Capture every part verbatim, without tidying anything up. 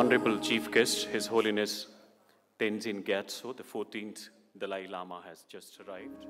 Honorable Chief Guest, His Holiness Tenzin Gyatso, the fourteenth Dalai Lama, has just arrived.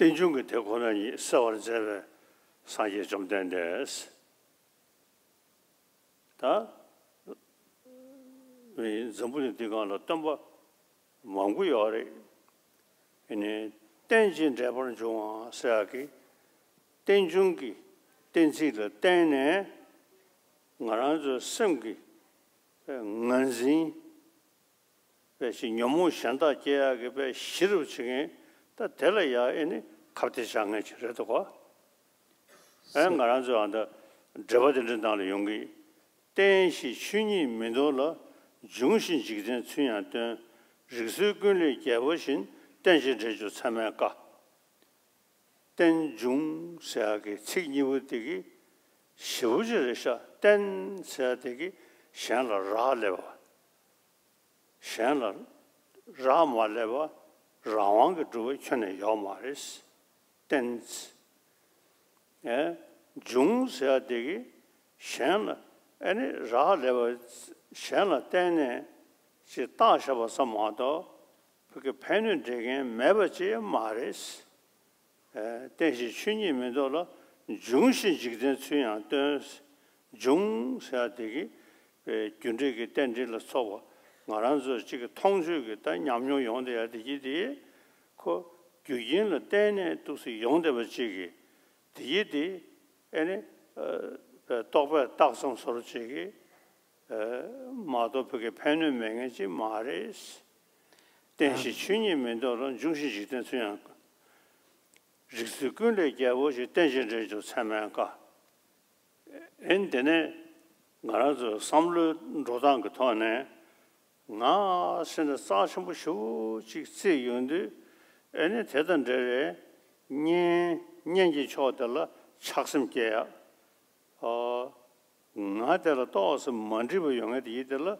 རྟེན་འབྱུང་གི་དེ་ཁོ་ན་ཉིད་གསལ་བར་མཛད་པའི་སངས་རྒྱས་བཅོམ་ལྡན་འདས། ད་འཛམ་བུ་གླིང་འདི་སྒང་ལ་སྟོན་པ་མང་པོ་ཡོད་རེད། ཨ་ནི་རྟེན་ཅིང་འབྲེལ་པར་འབྱུང་བ་ཟེར་ཡག་གི་རྟེན་འབྱུང་གི་གཏན་ཚིགས་ལ་བརྟེན་ནས་ང་རང་ཚོའི་སེམས་ཀྱི་ངར་འཛིན་པའི་ཞིག་ཉོན་མོངས་གཞན་དག་སྐྱེ་ཡག་གི་པའི་གཞི་རུ་བྱེད་མཁན་ད་དེ་ལ་ཡ་ཨེ་ནི་ཁ་གཏད་བཅག་མཁན་ཅིག་རེད་འདུག་ག་ཨེ་ང་རང་ཚོའི་ཨ་ད་འགྲེལ་པ་དེ་འདྲའི་ནང་ལ་ཡོང་གི། རྟེན་ཞེས་ཆོས་ཉིད་མིན་ཏོ་ལ། འབྱུང་ཞིང་འཇིག་རྟེན་ཚུལ་ཡང་སྟོན། རིགས་ཚུལ་ཀུན་ལས་རྒྱལ་པོ་བཞིན། རྟེན་ཅིང་འབྲེལ་འབྱུང་ཚད་མས་དཀའ། རྟེན་འབྱུང་ཟེར་ཡག་གི་ཚིག་གཉིས་པོ་དེ་གི་ཞེ་པོ་ཅིག་རེད་ཤག་རྟེན་ཟེར་ཡག་དེ་གི་གཞན་ལ་རག་ལས་པ། གཞན་ལ་རག་མ་ལས་པ་རང་དབང་གིས་གྲུབ་པ་ཁྱོན་ནས་ཡོད་མ་རེད། རྟེན། ཨེ། འབྱུང་ཟེར་ཡག་དེ་གི་གཞན་ལ་ཨེ་ནི་རག་ལས་པ་གཞན་ལ་བརྟེན་ནས་ཅིག་བཏགས་བཞག་པ་ཙམ་མ་གཏོགས་བོད་ཀྱི་ཕན་གནོད་འབྲེལ་མཁན་མེད་པ་ཅིག་མ་རེད། ཨེ། རྟེན་ཞེས་ཆོས་ཉིད་མིན་ཏོ་ལ། འབྱུང་ཞིང་འཇིག་རྟེན་ཚུལ་ཡང་སྟོན། འབྱུང་ཟེར་ཡག་དེ་གི་རྒྱུ་འབྲས་ཀྱི་རྟེན་འབྲེལ་ལ་སོགས་པ་ང་རང་ཚོ་གཅིག་གི་མཐོང་ཆོས་ཀྱི་ད་ཉམས་མྱོང་ཡོང་བསྡད་ཡག་དེ་གི་དེ་ཁོ་རྒྱུ་རྐྱེན་ལ་བརྟེན་ནས་འདུག་སེ་ཡོང་བསྡད་པ་གཅིག་གི་དེ་གི་དེ་ཨེ་ནི་རྟོག་པས་བཏགས་ཙམ་བཟོ་འདྲ་གཅིག་གི་མ་གཏོགས་བོད་ཀྱི་ཕན་གནོད་མེད་མཁན་ཅིག་མ་རེད། རྟེན་ཞེས་ཆོས་ཉིད་མིན་ཏོ་ལ། འབྱུང་ཞིང་འཇིག་རྟེན་ཚུལ་ཡང་། རིགས་ཚུལ་ཀུན་ལས་རྒྱལ་པོ་ཞིག་རྟེན་ཅིང་འབྲེལ་འབྱུང་ཚད་མས་དཀའ། ཨེ་ནི་དེ་ནས་ང་རང་ཚོའི་བསམ་བློའི་འགྲོ་སྟངས་ཀྱི་ཐོག་ནས་ང་ཟེར་ནས་རྩ་ཆེན་པོ་ཞེ་པོ་ཅིག་བརྩིས་ཡོང་དུས་ཨེ་ནི་དེ་དང་འབྲེལ་བའི་གཉེན་གཉེན་གྱི་ཕྱོགས་དེ་ལ་ཆགས་སེམས་སྐྱེ་ཡག་ཨོ། ང་དེ་ལ་ཏོག་ཙམ་མ་འགྲིག་པ་ཡོང་ཡག་དེ་ཡིན་དེ་ལ་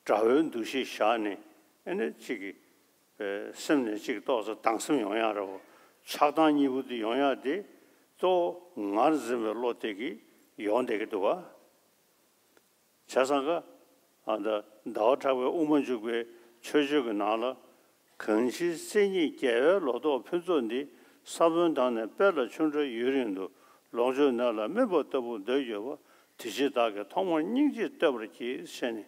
དགྲ་བོའི་འདུ་ཤེས་བཞག་ནས་ཨེ་ནི་གཅིག་གི་སེམས་ནས་གཅིག་ཏོག་ཙམ་སྡང་སེམས་ཡོང་ཡག་རེད་བ། ཆགས་སྡང་གཉིས་པོ་དེ་ཡོང་ཡག་དེ་གཙོ་བོ་ངར་འཛིན་པའི་བློ་དེ་གིས་ཡོང་བསྡད་ཀྱི་འདུག་བ། བྱས་ཙང་ཀ་ཨ་ད་ཟླ་བ་གྲགས་པའི་དབུ་མ་འཇུག་པའི་མཆོད་བརྗོད་ཀྱི་ནང་ལ། གང་ཕྱིར་སེམས་ཉིད་རྒྱལ་བའི་ལོ་ཏོག་ཕུན་ཚོགས་འདི། ས་བོན་དང་ནི་དཔལ་ལ་ཆུ་འདྲ་ཡུན་རིང་དུ། ལོངས་སྤྱོད་ནད་ལ་སྨིན་པ་ལྟ་བུ་འདོད་ཡོད་པ། དེ་ཕྱིར་བདག་གིས་ཐོག་མར་སྙིང་རྗེས་བསྟོད་པར་བགྱི། ཞེས་ནས།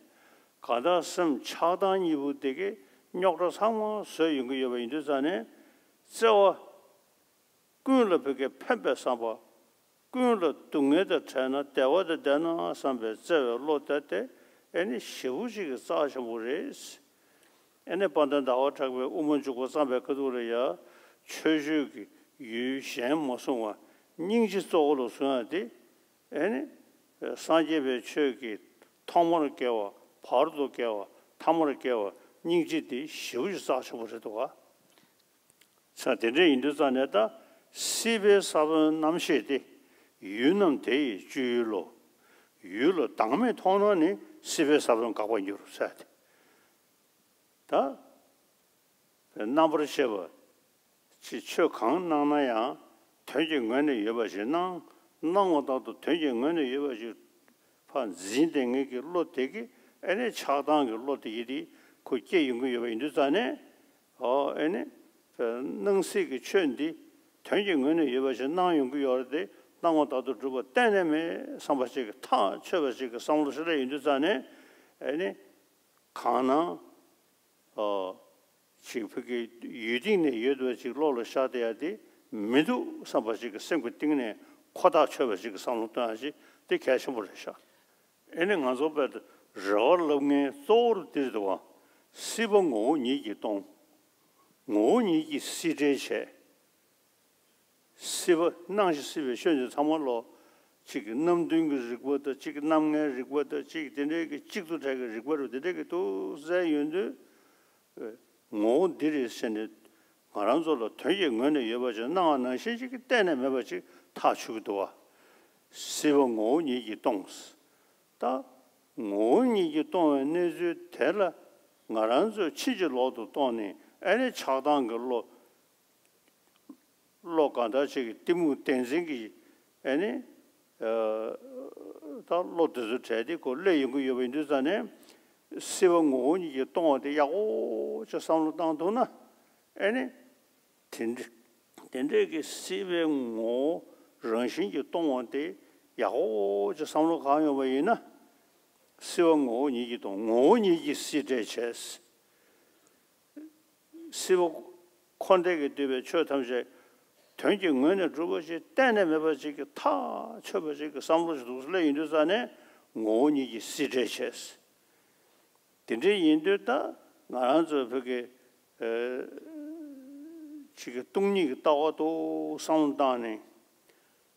གང་ལྟར་སེམས་ཆགས་སྡང་གཉིས་པོ་དེ་གས་རྙོག་དྲ་ཚང་མ་བཟོས་ཡོང་གི་ཡོད་པ་ཡིན་དུས་ཙང་ནས། བརྩེ་བ། ཀུན་ལ་བོད་ཀྱི་ཕན་པའི་བསམ་པ། ཀུན་ལ་སྡུག་བསྔལ་དང་བྲལ་ན་བདེ་བ་དང་ལྡན་ན་བསམ་པའི་བརྩེ་བའི་བློ་དེ་དེ་ཨེ་ནི་ཞེ་པོ་ཅིག་གི་རྩ་ཆེན་པོ་རེད། ཨེ་ནི་དཔལ་ལྡན་ཟླ་བ་གྲགས་པའི་དབུ་མ་འཇུག་པ་བརྩམས་པའི་ཁ་ཐུག་ལ་ཡ་མཆོད་བརྗོད་ཀྱི་ཡུལ་གཞན་མ་བཟུང་བར་སྙིང་རྗེ་གཙོ་བོ་ལ་བཟུང་ཡ་དེ་ཨེ་ནི་སངས་རྒྱས་པའི་ཆོས་ཀྱི་ཐོག་མར་སྐྱེ་བ། བར་དུ་སྐྱེ་བ། ཐ་མར་སྐྱེ་བ། སྙིང་རྗེ་དེ་ཞེ་པོ་ཅིག་རྩ་ཆེན་པོ་རེད་འདུག་ག་ས་དེ་འདྲ་ཡིན་དུས་ཙང་ནས་ད་སྲིད་པའི་ས་བོན་རྣམ་ཤེས་ཏེ། ཡུལ་རྣམས་དེ་ཡི་སྤྱོད་ཡུལ་ལོ། ཡུལ་ལ་བདག་མེད་མཐོང་ན་ནི། སྲིད་པའི་ས་བོན་འགག་པར་འགྱུར་ཟེར་ཏེ། ད་རྣམ་པར་ཤེས་པ་ཅིག་ཆོས་གང་གནང་ན་ཡང་དོན་གྱི་ངོས་ནས་ཡོད་པ་ཞིག་གནང་། གནང་བ་ལྟར་དུ་དོན་གྱི་ངོས་ནས་ཡོད་པ་ཞིག་ཕར་འཛིན་བསྡད་མཁན་གྱི་བློ་དེ་གིས་ཨེ་ནས་ཆགས་སྡང་གི་བློ་དེ་ཡིད་དེ་ཁོ་སྐྱེ་ཡོང་གི་ཡོད་པ་ཡིན་དུས་ཙང་ནས། ཨོ་ཨེ་ནི། སྣང་སྲིད་ཀྱི་ཆོས་འདི་དོན་གྱི་ངོས་ནས་ཡོད་པ་ཞིག་སྣང་ཡོང་གི་ཡོད་རེད་དེ། སྣང་བ་ལྟར་དུ་གྲུབ་པ་གཏན་ནས་མེད་བསམ་པ་ཞིག་གི་ཐག་ཆོད་པ་ཞིག་གི་བསམ་བློ་ཞིག་སླེབས་ཡོང་དུས་ཙང་ནས་ཨེ་ནི། གང་སྣང་། ཨོ། ཅིག་ཕ་གི་ཡུལ་སྟེང་ནས་ཡོད་པ་ཅིག་བློ་ལ་ཤར་བསྡད་ཡ་དེ་མི་འདུག་བསམ་པ་ཅིག་གི་སེམས་ཀྱི་གཏིང་ནས་ཁོ་ཐག་ཆོད་པ་ཅིག་གི་བསམ་བློ་གཏོང་ཡ་ཅིག་དེ་གལ་ཆེན་པོ་རེད་ཤག་ཨེ་ནི་ང་ཚོ་བལ་རེ་བ་ལབ་མཁན་གཙོ་བོར་འདིར་འདུག་བ། སྲིད་པ་ངོ་བོ་ཉིད་ཀྱིས་སྟོང་། ངོ་བོ་ཉིད་ཀྱིས་སྲིད་བྲལ་བྱས། སྲིད་པ་སྣང་ཞིང་སྲིད་པའི་ཆོས་འདི་ཚང་མ་ལོ། གཅིག་གི་རྣམ་བདུན་གྱི་རིག་པ་དང་གཅིག་གི་རྣམ་ལྔའི་རིག་པ་དང་གཅིག་དེ་འདྲའི་གི་གཅིག་ཏུ་བྲལ་གྱི་རིག་པ་རུ་དེ་འདྲའི་གི་ཏུ་གསལ་ཡོད་དུས། ངོ་བོ་འདི་རེད་ཟེར་ནས་ང་རང་ཚོ་ལ་དོན་གྱི་ངོས་ནས་ཡོད་པ་ཅིག་སྣང་བ་ནང་བཞིན་ཅིག་གི་གཏན་ནས་མེད་པ་ཅིག་ཐག་ཆོད་ཀྱི་འདུག་བ། སྲིད་པ་ངོ་བོ་ཉིད་ཀྱིས་སྟོང་། ད་ངོ་བོ་ཉིད་ཀྱིས་སྟོང་བའི་གནས་ཚུལ་དེ་ལ་ང་རང་ཚོས་ཕྱིན་ཅི་ལོག་ཏུ་རྟོགས་ནས་ཨེ་ནི་ཆགས་སྡང་གི་བློ། བློ་གང་དག་ཅིག་གི་གཏི་མུག་བདེན་འཛིན་གྱི་ཨེ་ནི་ད་བློ་དེ་ཚོ་བྲལ་ཏེ་ཁོ་སླེབས་ཡོང་གི་ཡོད་པ་ཡིན་དུས་ཙང་ནས་སྲིད་པ་ངོ་བོ་ཉིད་ཀྱིས་སྟོང་བ་དེ་ཡག་པོ་ཅིག་བསམ་བློ་བཏང་ཐུབ་ན་ཨེ་ནི་དེ་འདྲ་དེ་འདྲས་ཀྱི་སྲིད་པའི་ངོ་བོ་རང་བཞིན་གྱིས་སྟོང་བ་དེ་ཡག་པོ་ཅིག་བསམ་བློ་གང་ཡོང་བ་ཡིན་ན། སྲིད་པ་ངོ་བོ་ཉིད་ཀྱིས་སྟོང་། ངོ་བོ་ཉིད་ཀྱིས་སྲིད་བྲལ་བྱས། སྲིད་པ་འཁོར་འདས་ཀྱིས་བསྡུས་པའི་ཆོས་ཐམས་ཅད་དོན་གྱི་ངོས་ནས་གྲུབ་པ་ཞིག་གཏན་ནས་མེད་པ་ཅིག་གི་ཐག་ཆོད་པ་ཅིག་གི་བསམ་བློ་ཞིག་འདུག་སེ་སླེབས་ཡོང་དུས་ཙང་ནས་ངོ་བོ་ཉིད་ཀྱིས་སྲིད་བྲལ་བྱས། དེ་འདྲ་ཡིན་དུས་ད་ང་རང་ཚོའི་བོད་ཀྱི་ཨ་ཅིག་གི་སྟོང་ཉིད་ཀྱི་ལྟ་བ་དུ་བསམ་བློ་བཏང་ནས་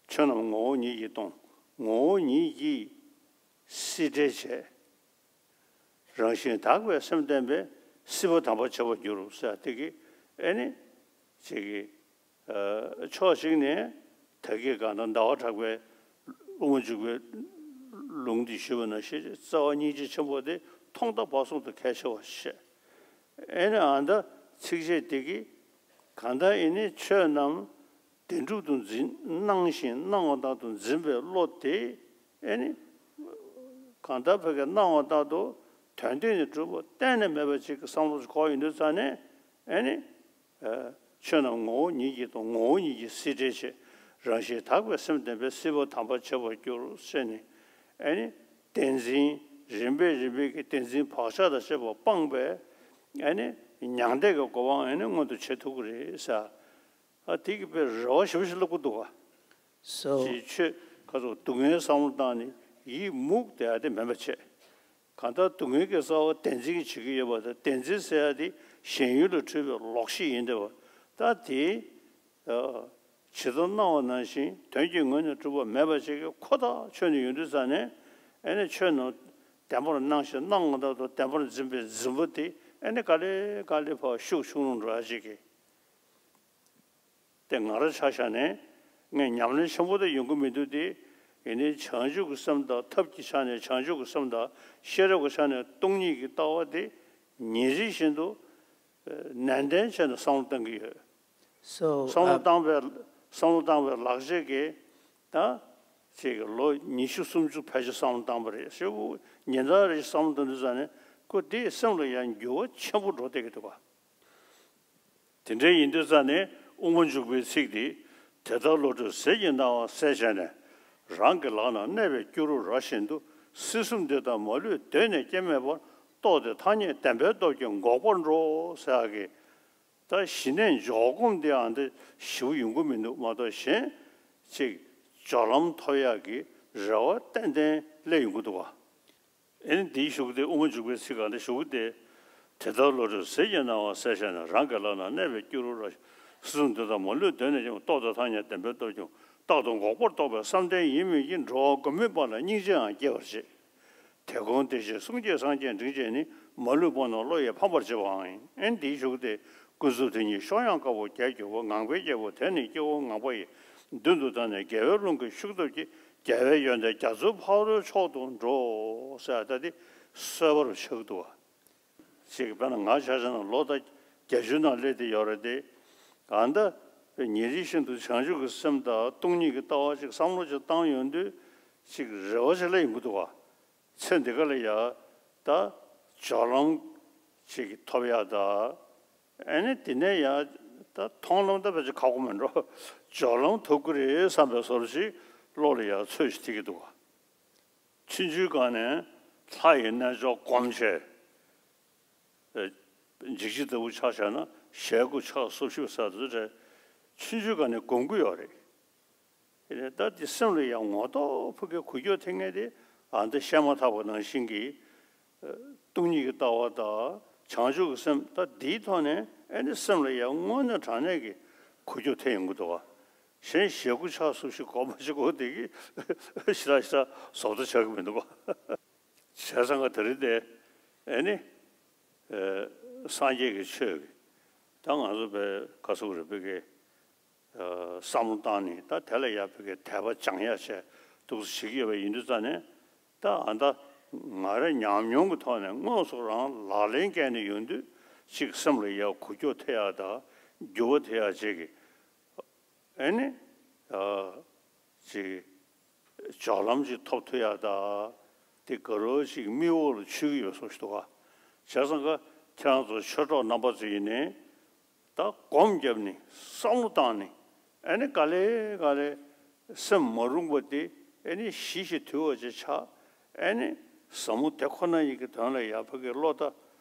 ཆོས་རྣམས་ངོ་བོ་ཉིད་ཀྱིས་སྟོང་། ངོ་བོ་ཉིད་ཀྱིས་སྲིད་བྲལ་བྱས། རང་བཞིན་དག་པའི་སེམས་བརྟན་པས་སྲིད་པ་དམ་པར་བྱ་བར་འགྱུར་ཟེར་དེ་གི་ཨེ་ནི་ཅིག་གི་ཕྱོགས་གཅིག་ནས་ད་གིན་གང་ལྟར་ཟླ་བ་གྲགས་པས་དབུ་མ་འཇུག་པའི་ལུང་འདི་ཞུས་པ་ནང་བཞིན་རྩ་བ་སྙིང་རྗེ་ཆེན་པོ་དེ་ཐོག་མཐའ་བར་གསུམ་དུ་གལ་ཆེ་བར་བཤད། ཨེ་ནི་ཨ་མདའ་ཚིགས་བཅད་འདི་གིས་གང་ལྟར་ཨེ་ནི་ཆོས་རྣམས་བདེན་གྲུབ་ཏུ་འཛིན། སྣང་ཞིང་སྣང་བ་ལྟར་དུ་འཛིན་པའི་བློ་དེ་ཨེ་ནི་གང་ལྟར་བོད་ཀྱི་སྣང་བ་ལྟར་དུ་དོན་སྟེང་ནས་གྲུབ་པ་གཏན་ནས་མེད་པ་ཅིག་གི་བསམ་བློ་ཞིག་འཁོར་ཡོང་དུས་ཙང་ནས་ཨེ་ནི། ཆོས་རྣམས་ངོ་བོ་ཉིད་ཀྱིས་སྟོང་། ངོ་བོ་ཉིད་ཀྱིས་སྲིད་བྲལ་བྱེད། རང་བཞིན་དག་པའི་སེམས་ལྡན་པས་སྲིད་པ་དམ་པར་བྱ་བར་འགྱུར་ཟེར་ནས་ཨེ་ནི་བདེན་འཛིན་རིམ་པས་རིམ་པས་ཀྱི་བདེན་འཛིན་བག་ཆགས་དང་བཅས་པ་སྤངས་པས་ཨེ་ནི་མྱང་འདས་ཀྱི་གོ་འཕང་ཨེ་ནི་མངོན་དུ་བྱེད་ཐུབ་ཀྱི་རེད་ཟེར། ཨ་དེ་གི་དཔེ་རེ་བ་ཞེ་པོ་ཞིག་བསླབ་ཀྱི་འདུག་ག So ཅིག་ཆོས་ཁ་ཚོ་སྡུག་བསྔལ་བསམ་བློ་བཏང་ནས་ཡིད་མུག་བསྡད་ཡ་དེ་མིན་པ་བྱས། གང་ལྟར་སྡུག་བསྔལ་གྱི་རྩ་བ་བདེན་འཛིན་གྱིས་བྱེད་ཀྱི་ཡོད་པ་དང་བདེན་འཛིན་ཟེར་ཡ་དེ་ཞེན་ཡུལ་ལ་འཁྲུལ་པའི་ལོག་ཤེས་ཡིན་བསྡད་པ། ད་དེ་ཇི་ལྟར་སྣང་བ་ནང་བཞིན་དོན་གྱི་ངོས་ནས་གྲུབ་པ་མེད་པ་ཅིག་གི་ཁོ་ཐག་ཆོད་ནས་ཡོང་དུས་ཙང་ནས་ཨེ་ནི་ཆོས་རྣམས་བདེན་པར་སྣང་ཞིང་སྣང་བ་ལྟར་དུ་བདེན་པར་འཛིན་པའི་འཛིན་པ་དེ་ཨེ་ནི་ག་ལེ་ག་ལེ་ཕར་ཤུགས་ཆུང་རུ་འགྲོ་ཡ་ཅིག་གི་དེ་ང་རང་ཆ་བཞག་ནས་ངས་ཉམས་ལེན་ཆེན་པོ་དེ་ཡོང་གི་མི་འདུག་སྟེ། ཡིན་ནའི་བྱང་ཆུབ་ཀྱི་སེམས་དང་ཐབས་ཀྱི་ཆ་ནས་བྱང་ཆུབ་ཀྱི་སེམས་དང་ཤེས་རབ་ཀྱི་ཆ་ནས་སྟོང་ཉིད་ཀྱི་ལྟ་བ་དེ་ཉིན་རེ་བཞིན་དུ་ནན་ཏན་བྱས་ནས་བསམ་བློ་གཏང་གི་ཡོད། So བསམ་བློ་um, བཏང་བའི་བསམ་བློ་བཏང་བའི་ལག་རྗེས་ཀྱིས་ད་ཅིག་ལོ་ཉི་ཤུ་སུམ་ཅུ་ཕལ་ཆེར་བསམ་བློ་བཏང་བ་རེད། ཞེ་པོ་ཉིན་ལྟར་རེ་བསམ་བློ་གཏོང་དུས་ཙང་ནས་ཁོ་དེའི་སེམས་ལ་ཡང་འགྱུར་བ་ཆེན་པོ་འགྲོ་བསྡད་ཀྱི་འདུག་ག་དེ་འདྲའི་ཡིན་དུས་ཙང་ནས་དབུ་མ་འཇུག་པའི་ཚིག་འདི། དེ་ལྟར་བློ་གྲོས་ཟིལ་གྱིས་གནང་བ་གསལ་བྱས་ནས། རང་གི་ལག་ན་གནས་པའི་སྐྱུ་རུ་ར་བཞིན་དུ། སྲིད་གསུམ་འདི་དག་མ་ལུས་གདོད་ནས་སྐྱེ་མེད་པར། རྟོགས་ཏེ་ཐ་སྙད་བདེན་པའི་སྟོབས་ཀྱིས་འགོག་པར་འགྲོ་ཟེར་ཡག་གི་ད་ཞི་གནས་འཇོག་སྒོམ་འདི་ཨ་འདི་ཞེ་པོ་ཡོང་གི་མི་འདུག་མ་གཏོགས་གཞན་ཅིག་སྦྱོར་ལམ་ཐོབ་ཡག་གི་རེ་བ་ཏན་ཏན་སླེབས་ཡོང་གི་འདུག་ག་ཨེ་ནི་འདིའི་གཞུག་དེ་དབུ་མ་འཇུག་པའི་ཚིག་གང་དེ་གཞུག་དེ། དེ་ལྟར་བློ་གྲོས་ཟིལ་གྱིས་གནང་བ་གསལ་བྱས་ནས། རང་གི་ལག་ན་གནས་པའི་སྐྱུ་རུ་ར། སྲིད་གསུམ་འདི་དག་མ་ལུས་གདོད་ནས་ཀྱང་། རྟོགས་ཏེ་ཐ་སྙད་བདེན་པའི་སྟོབས་ཀྱིས། རྟག་ཏུ་འགོག་པར་རྟོགས་པའི་བསམ་གཏན་ཡིན་མིན་གྱི། འགྲོ་བ་མགོན་མེད་པ་ལ་སྙིང་རྗེའང་སྐྱེ་བར་བྱེད། དེ་ཀུན་བདེ་གཤེགས་གསུང་སྐྱེས་སངས་རྒྱས་འབྲིང་བཅས་ནི། མ་ལུས་དཔུང་རྣམས་བློ་ཡིས་ཕམ་པར་བྱེད་པའང་ཡིན། ཨེ་ནི་འདིའི་གཞུག་དེ། ཀུན་རྫོབ་དེ་ཉིད་གཤོག་ཡངས་དཀར་པོ་བརྒྱར་གྱུར་པ། ངང་པའི་རྒྱལ་པོ་དེ་ནི་སྐྱེ་བོ་ངང་པ་ཡི། མདུན་དུ་བདར་ནས་རྒྱལ་བའི་རླུང་གི་ཤུགས་སྟོབས་ཀྱིས། རྒྱལ་བའི་ཡོན་ཏན་རྒྱ་མཚོའི་ཕ་རོལ་མཆོག་ཏུ་འགྲོ། ཟེར་ད་དེ་གསོལ་བ་རུ་ཆགས་འདུག་བ། ཅིག་དཔེར་ན་ང་ཆ་བཞག་ན་ལོ་ད་བརྒྱད་ཅུ་ནང་སླེབས་བསྡད་ཡོད་རེད་དེ། གང་ལྟར་ཉིན་རེ་བཞིན་དུ་བྱང་ཆུབ་ཀྱི་སེམས་དང་སྟོང་ཉིད་ཀྱི་ལྟ་བ་ཅིག་བསམ་བློ་ཅིག་བཏང་ཡོང་དུས་ཅིག་རེ་བ་ཅིག་སླེབས་ཡོང་གི་འདུག་བ། ཚེ་འདི་ག་ལ་ཡ་ད་སྦྱོར་ལམ་ཅིག་ཐོབ་ཡ་ད། ཨ་ནི་དེ་ནས་ཡ་ད་མཐོང་ལམ་ད་ཕལ་ཆེར་ཁག་པོ་མེད་འགྲོ། སྦྱོར་ལམ་ཐོབ་ཀྱི་རེད་བསམ་པའི་བཟོ་འདྲ་ཞིག་བློ་ལ་ཡ་ཚོད་ཅིག་ཐིག་གི་འདུག་བ། ཆུང་ཆུང་སྒང་ནས་ལྷ་ཡི་རྣལ་འབྱོར་སྒོམ་བྱས། ཨེ། འཇིགས་བྱེད་ལྟ་བུ་ཆ་བཞག་ན་ཞལ་དགུ་ཕྱག་སོ་བཞི་ཟེར་དུས་ཆུང་ཆུང་སྒང་ནས་སྒོམ་གྱི་ཡོད་རེད། དེ་ནས་ད་དེ་སེམས་ལ་ཡང་ངོ་ཐོག་ཕ་གི་འགུལ་སྐྱོད་ཐེབས་མཁན་དེ་ཨ་འདི་བཤད་མ་ཐག་པ་ནང་བཞིན་གྱི་སྟོང་ཉིད་ཀྱི་ལྟ་བ་དང་བྱང་ཆུབ་ཀྱི་སེམས། ད་འདིའི་ཐོག་ནས་ཨ་ནི་སེམས་ལ་ཡང་དངོས་གནས་དྲང་གནས་ཀྱི་འགུལ་སྐྱོད་ཐེབས་ཡོང་གི་འདུག་བ། གཞན་ཞལ་དགུ་ཕྱག་སོ་བཞི་སྒོམ་པ་ཞིག་གོ་དེ་གི་ཞེ་དྲག་ཞེ་དྲག་བཟོ་ལྟ་ཆགས་ཀྱི་མི་འདུག་བ། བྱས་ཙང་ག་དེ་རིང་དེ་ཨ་ནི་སངས་རྒྱས་ཀྱི་ཆོས་ཀྱི་ད་ང་ཚོ་བས་ག་ཟེར་དགོས་རེད། བོད་ཀྱི་བསམ་བློ་བཏང་ནས་ད་དེ་ལ་ཡ་བོད་ཀྱི་དད་པ་སྦྱང་ཡ་བྱས་འདུག་སེ་བྱེད་ཀྱི་ཡོད་པ་ཡིན་དུས་ཙང་ནས། ད་ཨ་ད་ང་རང་ཉམས་མྱོང་གི་ཐོག་ནས་དངོས་སུ་རང་ལག་ལེན་བཀལ་ནས་ཡོང་དུས་གཅིག་སེམས་ལ་ཡ་འགུལ་སྐྱོད་ཐེབས་ཡ་དང་འགྱུར་བ་ཐེབས་ཡ་བྱེད་ཀྱི། ཨེ་ནི། ཨ། ཅིག་སྦྱོར་ལམ་ཅིག་ཐོབ་ཐུབ་ཡ་ད། དེ་དགའ་རོགས་ཅིག་མིག་འོག་ལ་ཆུད་ཀྱི་ཡོད་བཟོ་ཞིག་འདུག་ག་བྱས་ཙང་ཀ་ཁྱེད་རང་ཚོ་ཆོས་གྲོགས་རྣམ་པ་ཚོ་ཡིན་ནའི་ད་སྒོམ་བརྒྱབ་ནས་བསམ་བློ་བཏང་ནས་ཨེ་ནི་ག་ལེ་ག་ལེ་སེམས་མ་རུངས་པ་དེ་ཨེ་ནི་ཞི་ཞིང་དུལ་བ་ཅིག་ཆགས། ཨེ་ནི་ཟབ་མོ་དེ་ཁོ་ན་ཡི་གི་དོན་ལ་ཡ་ཕ་གི་བློ་ད་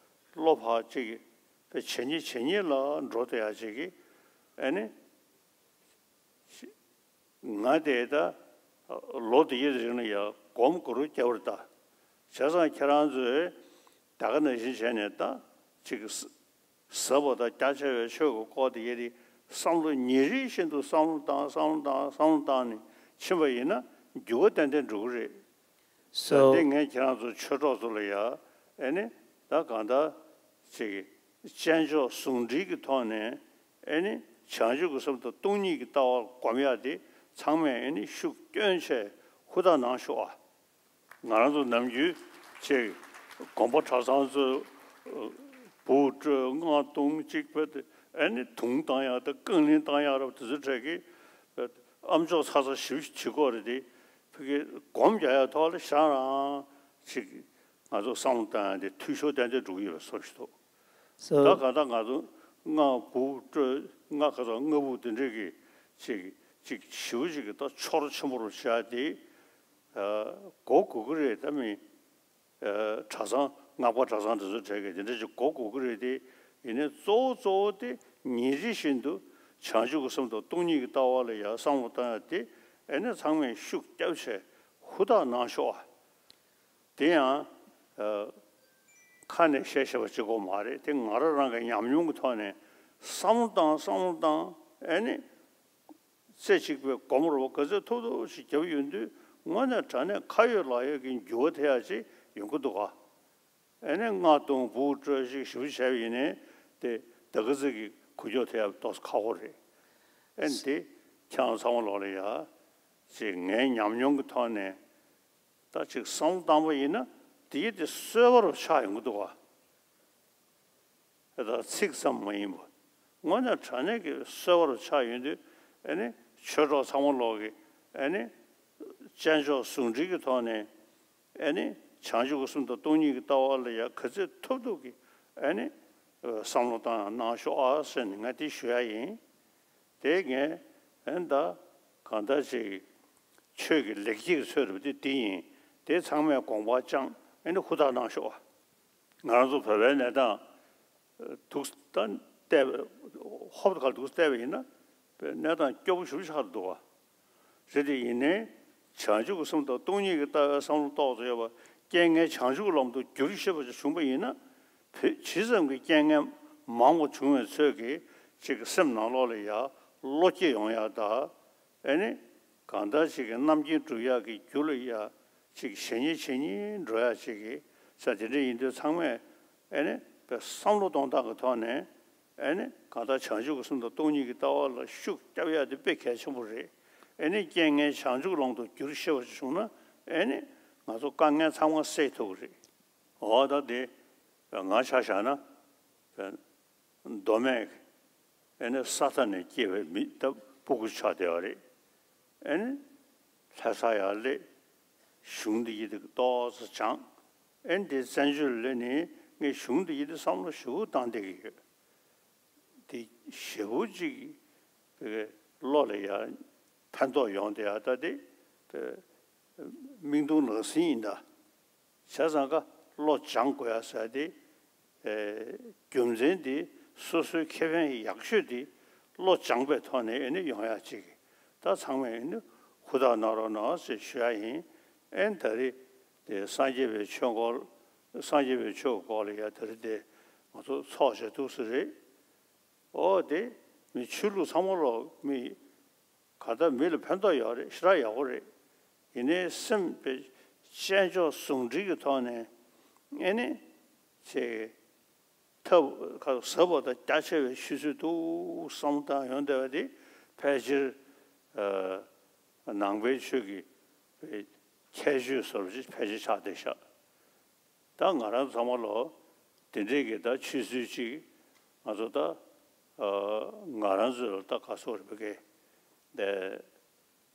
བློ་ཕར་ཅིག་གི་ཇེ་ཉེ་ཇེ་ཉེ་ལ་འགྲོ་ཐུབ་ཡ་ཅིག་གི་ཨེ་ནི། ང་དེ་ད་ལོ་དེ་གའི་རིང་ལ་ཡ་སྒོམ་གུ་རུ་སྐྱེ་བར་ལྟ། བྱས་ཙང་ཁྱེད་རང་ཚོས་ད་ག་ནང་བཞིན་བྱས་ནས་ད་ཅིག་ཟབ་པ་དང་རྒྱ་ཆེ་བའི་ཆོས་ཀྱི་སྐོར་དེ་གའི་དེ་བསམ་བློ་ཉིན་རེ་བཞིན་དུ་བསམ་བློ་བཏང་བསམ་བློ་བཏང་བསམ་བློ་བཏང་ནས་ཕྱིན་པ་ཡིན་ན་འགྱུར་བ་ཏན་ཏན་འགྲོ་གི་རེད། ད་དེ་ངས་ཁྱེད་རང་ཚོ་ཆོས་གྲོགས་ཚོ་ལ་ཡ་ཨེ་ནི་ད་གང་ལྟར་ཅིག་དཔྱད་འཇོག་ཟུང་འབྲེལ་གྱི་ཐོག་ནས་ཨེ་ནི་བྱང་ཆུབ་ཀྱི་སེམས་དང་སྟོང་ཉིད་ཀྱི་ལྟ་བ་སྒོམ་ཡག་དེ་ཚང་མས་ཨེ་ནི་ཤུགས་བསྐྱོན་བྱས་ཧུར་ཐག་གནང་ཤོག་ཨ། ང་རང་ཚོ་ནམ་རྒྱུན་ཅིག་དགོན་པ་གྲྭ་ཚང་ཚོ་འབུ་དཀྲོལ་རྔ་བརྡུང་ཅིག་བྱས་ཨེ་ནི་དུང་བཏང་ཡག་དང་རྐང་གླིང་བཏང་ཡག་རབ་དེ་ཚོའི་གྲས་ཀྱི་ཨ་མཆོག་ཚ་ཚ་ཞིབ་ཞིབ་བྱེད་དགོས་རེད་དེ། ཕ་གི་སྒོམ་རྒྱག་ཡག་ཐོག་ལ་ཞང་རང་ཅིག་ང་ཚོ་བསམ་བློ་བཏང་ཡག་དེ་འཐུས་ཤོར་ཏན་ཏན་འགྲོ་གི་ཡོད་པའི་བཟོ་ཞིག་འདུག་ད་ག་ད་ང་ཚོ་རྔ་འབུ་དཀྲོལ་རྔ་ག་ཚོད་རྔ་འབུ་དེ་འདྲས་ཀྱི་ཅིག་ཅིག་ཞེ་པོ་ཅིག་གི་ད་ཆོ་རོགས་ཆེན་པོ་རུ་བྱས་དེ་གོ་དགོས་ཀྱི་རེད། ད་མི་གྲྭ་ཚང་སྔགས་པ་གྲྭ་ཚང་དེ་ཚོ་གྲས་ཀྱི་དེ་འདྲས་ཅིག་གོ་དགོས་ཀྱི་རེད་དེ། ཡིན་ནའི་གཙོ་བོ་གཙོ་བོ་དེ་ཉིན་རེ་བཞིན་དུ་བྱང་ཆུབ་ཀྱི་སེམས་དང་སྟོང་ཉིད་ཀྱི་ལྟ་བ་ལ་ཡང་བསམ་བློ་བཏང་ཡག་དེ་ཨེ་ནས་ཚང་མས་ཤུགས་བརྒྱབ་བྱས་ཧུར་ཐག་གནང་ཤོག་ཨ། དེ་ཡང་ཁ་ནས་བཤད་བཤད་པ་གཅིག་པོ་མ་རེད། དེ་ང་རང་རང་གི་ཉམས་མྱོང་གི་ཐོག་ནས་བསམ་བློ་བཏང་བསམ་བློ་བཏང་ཨེ་ནི་རྩེ་གཅིག་པའི་སྒོམ་རོགས་ག་ཚོད་ཐུབ་ཐུབ་ཞིག་བརྒྱབ་ཡོང་དུས་དངོས་གནས་དྲང་གནས་ཁ་ཡོད་ལག་ཡོད་ཀྱི་འགྱུར་བ་དེ་ཡག་ཅིག་ཡོང་གི་འདུག་ག་ཨེ་ནི་རྔ་བརྡུང་འབུ་དཀྲོལ་ཞིག་ཞིབ་བྱས་པ་ཡིན་ནའི་དེ་ད་ག་ཚོད་ཀྱི་འགུལ་སྐྱོད་ཐེབས་ཏོག་ཙམ་ཁག་པོ་རེད། ཨེ་ནི་དེ་ཁྱེད་རང་ཚང་མ་ལོག་ལ་ཡ་ཅིག་ངའི་ཉམས་མྱོང་གི་ཐོག་ནས། ད་ཅིག་བསམ་བློ་བཏང་པ་ཡིན་ན་དེ་ཡི་དེ་གསོད་པ་རུ་ཆགས་ཡོང་གི་འདུག་ག་ད་ཚིག་ཙམ་མ་ཡིན་པ། དངོས་གནས་དྲང་གནས་ཀྱི་གསོད་པ་རུ་ཆགས་ཡོང་དུས་ཨེ་ནི་ཆོས་གྲོགས་ཚང་མ་ལོག་གི་ཨེ་ནི་དཔྱད་འཇོག་ཟུང་འབྲེལ་གྱི་ཐོག་ནས་ཨེ་ནི་བྱང་ཆུབ་ཀྱི་སེམས་དང་སྟོང་ཉིད་ཀྱི་ལྟ་བ་ལ་ཡ་ག་ཚོད་ཐུབ་ཐུབ་ཀྱི་ཨེ་ནི་བསམ་བློ་བཏང་གནང་ཤོག་ཨ་ཟེར་ནས་ང་དེ་ཞུ་ཡ་ཡིན། དེ་ངས་ཨེ་ད་གང་ལྟར་ཅིག་ཆོས་ཀྱི་ལེགས་སྐྱེས་ཀྱི་ཚོད་རེད་པ་དེ་དེ་ཡིན། དེ་ཚང་མས་དགོངས་པ་བཅངས་ཨེ་ནི་ཧུར་ཐག་གནང་ཤོག་ཨ། ང་རང་ཚོ་བོད་པའི་གནས་སྟངས་འདུག་ད་བལྟས་པ་ཧོབ་ཁ་འདུག་བལྟས་པ་ཡིན་ན་བོད་གནས་སྟངས་སྐྱོ་པོ་ཞེ་པོ་ཆགས་འདུག་བ། རེད་དེ་ཡིན་ནའི་བྱང་ཆུབ་ཀྱི་སེམས་དང་སྟོང་ཉིད་ཀྱི་ལྟ་བའི་བསམ་བློ་ཏོག་ཙམ་ཡོད་པ་རྐྱེན་ངན་བྱང་ཆུབ་ཀྱི་ལམ་དུ་བསྒྱུར་ཤེས་པ་ཅིག་བྱུང་པ་ཡིན་ན་བོད་ཇི་ཙམ་གྱི་རྐྱེན་ངན་མང་བ་བྱུང་བའི་ཚོད་ཀྱིས་ཅིག་སེམས་ནང་ལོགས་ལ་ཡ་བློ་སྐྱེད་ཡོང་ཡ་ད། ཨེ་ནི། གང་ལྟར་ཅིག་གི་རྣམ་མཁྱེན་སྒྲུབ་ཡག་གི་རྒྱུ་ལ་ཡ། ཅིག་ཞེ་ཉེ་ཞེ་ཉེ་འགྲོ་ཡག་ཅིག་གི་ས་དེ་འདྲ་ཡིན་དུས་ཚང་མས་ཨེ་ནི་དཔེ་བསམ་བློ་གཏོང་སྟངས་ཀྱི་ཐོག་ནས་ཨེ་ནི་གང་ལྟར་བྱང་ཆུབ་ཀྱི་སེམས་དང་སྟོང་ཉིད་ཀྱི་ལྟ་བ་ལ་ཤུགས་རྒྱབ་ཡག་དེ་དཔེ་གལ་ཆེན་པོ་རེད། ཨེ་ནི་རྐྱེན་ངན་བྱང་ཆུབ་ལམ་དུ་བསྒྱུར་ཤེས་པ་ཞིག་བྱུང་ན་ཨེ་ནི་ང་ཚོ་དཀའ་ངལ་ཚང་མ་སེལ་ཐུབ་ཀྱི་རེད། འོ་ད་དེ་ང་ཆ་བཞག་ན། མདོ་སྨད་ཀྱི་ཨེ་ནི་ས་མཐའ་ནས་སྐྱེས་པའི་མི་ད་སྤུ་གུ་ཆགས་བསྡད་པ་རེད། ཨེ་ནི་ལྷ་ས་ཡར་སླེབས། གཞུང་འདི་ཡི་འདི་ཏོག་ཙམ་སྦྱངས། ཨེ་ནི་དེ་བཙན་བྱོལ་སླེབས་ནས་ངས་གཞུང་འདི་ཡི་འདི་བསམ་བློ་ཞེ་པོ་བཏང་བསྡད་ཀྱི་ཡོད། དེ་ཞེ་པོ་ཅིག་བློ་ལ་ཡ་ཕན་ཐོགས་ཡོང་བསྡད་ཡ་ད་དེ་མིག་མཐོང་ལག་ཟིན་ཡིན་ད། བྱས་ཙང་ཀ་བློ་སྦྱང་དགོས་ཡ་ཟེར་དེ་ རྒྱུ་མཚན་འདི་སོ་སོའི་ཁེ་ཕན་ཡག་ཤོས་འདི་བློ་སྦྱངས་པའི་ཐོག་ནས་ཨེ་ནི་ཡོང་ཡག་ཅིག་ད་ཚང་མས་ཨེ་ནི་ཧུར་ཐག་གནང་རོགས་གནང་ཞེས་ཞུ་ཡ་ཡིན། ཨེ་ནི་ད་རེས་དེ་སངས་རྒྱས་པའི་ཆོས་སྐོར། སངས་རྒྱས་པའི་ཆོས་སྐོར་ལ་ཡ་ད་རེས་དེ་ང་ཚོ་ཚོགས་བྱས་འདུག་ས་རེད། ཨོ་དེ་མི་ཆོས་ལུགས་ཚང་མ་ལོ་མི་ག་ད་མི་ལ་ཕན་ཐོགས་ཡོད་རེད། ཞེ་དྲག་ཡག་པོ་རེད། ཡིན་ནའི་སེམས་པའི་དཔྱད་འཇོག་ཟུང་འབྲེལ་གྱི་ཐོག་ནས་ཨེ་ནི་ཆེ་ཐབས་ཟབ་པ་དང་རྒྱ་ཆེ་བའི་ཆུ་ཚོད་འདུག་བསམ་བཏང་ཡོང་བསྡད་པ་དེ་ཕལ་ཆེར་ནང་པའི་ཆོས་ཀྱི་ཁྱད་ཆོས་སོར་ཕལ་ཆེར་ཆགས་བསྡད་ཤག་ད་ང་རང་ཚང་མ་ལོ་དེ་འདྲས་ཀྱི་ད་ཆུ་ཚོད་ཅིག་ང་ཚོ་ད་ང་རང་ཚོ་ལ་ད་ག་སོགས་རེད་པ་གི་ད་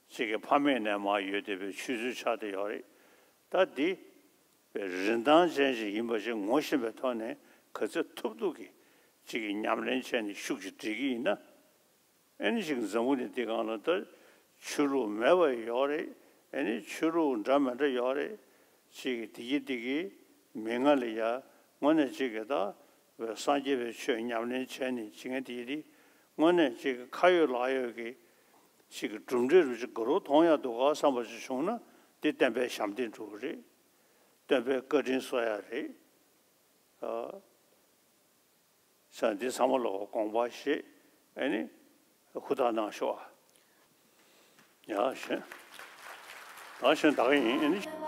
ཅིག་གི་ཕ་མེས་ནས་མར་ཡོད་བསྡད་པའི་ཆུ་ཚོད་ཆགས་བསྡད་ཡོད་རེད། ད་འདི་རིན་ཐང་ཅན་ཞིག་ཡིན་པ་ཞིག་ངོ་ཤེས་པའི་ཐོག་ནས་ག་ཚོད་ཐུབ་ཐུབ་ཀྱི་ཅིག་གི་ཉམས་ལེན་བྱས་ནས་ཤུགས་ཀྱིས་སྒྲིལ་གྱི་ཡིན་ན། ཨེ་ནི་ཅིག་འཛམ་བུ་གླིང་འདི་སྒང་ལ་ད་ཆོས་ལུགས་མེད་པ་ཡོད་རེད། ཨེ་ནི་ཆོས་ལུགས་འདྲ་མི་འདྲ་ཡོད་རེད། ཅིག་གི་འདི་གི་འདི་གི་མི་ང་ལ་ཡ་དངོས་གནས་ཅིག་གི་ད་སངས་རྒྱས་པའི་ཆོས་ཉམས་ལེན་བྱས་ནས་ཅིག་ངས་འདི་གི་འདི་དངོས་གནས་ཅིག་གི་ཁ་ཡོད་ལག་ཡོད་ཀྱི་ཅིག་གི་གྲུབ་འབྲས་རུ་ཅིག་དགའ་རབ་མཐོང་ཡ་འདུག་ག་བསམ་པ་ཅིག་བྱུང་ན་འདི་བསྟན་པའི་ཞབས་འདེགས་འགྲོ་གི་རེད། བསྟན་པའི་བཀའ་དྲིན་གསོ་ཡ་རེད། ཨ། ས་འདི་ཚང་མ་ལོག་དགོངས་པ་བཞེས། ཨེ་ནི་ཧུར་ཐག་གནང་ཤོག་ཨ། ཡ་ཞེས། ད་ཞེས་ད་ག་ཡིན། ཨེ་ནི།